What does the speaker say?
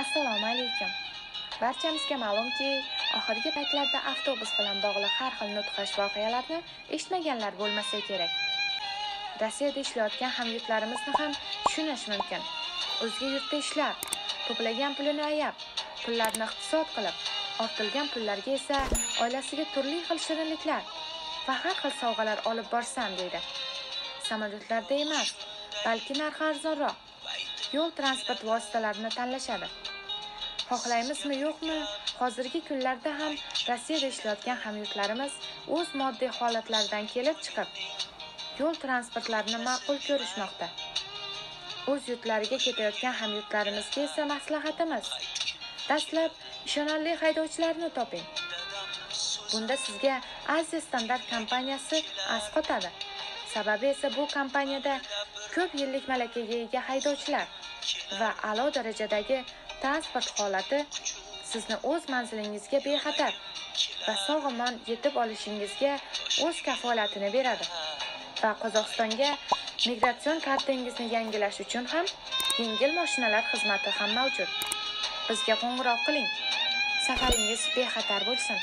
Assalomu alaykum. Barchamizga ma'lumki, oxirgi paytlarda avtobus bilan bog'liq har xil mudhish voqealarni eshitmaganlar bo'lmasa kerak. Rossiyada ishlayotgan hamyurtlarimizni ham tushunish mumkin. O'zga yurtda ishlab, to'plagan pulini ayab, pullarni iqtisod qilib, ortilgan pullarga esa oilasiga turli xil shirinliklar va har xil sovg'alar olib borsam deydi. Samolyotlarda emas, balki narxi arzonroq yo'l transport vositalarini tanlashadi. Xohlaymizmi yo'qmi, hozirgi kunlarda ham Rossiyada ishlayotgan hamyurtlarimiz o'z moddiy holatlaridan kelib chiqib, yo'l transportlarini ma'qul ko'rishmoqda. O'z yurtlariga ketayotgan hamyurtlarimizga esa maslahatimiz: dastlab ishonarli haydovchilarni toping. Bunda sizga Aziya Standart kompaniyasi asqotadi. Sababi esa bu kompaniyada ko'p yillik malakaga ega haydovchilar va a'lo darajadagi transport holati sizni o'z manzilingizga bexatar va sog'-omon yetib olishingizga o'z kafolatini beradi. Va Qozog'istonga migratsion kartangizni yangilash uchun ham yengil mashinalar xizmati ham mavjud. Bizga qo'ng'iroq qiling. Safaringiz bexatar bo'lsin.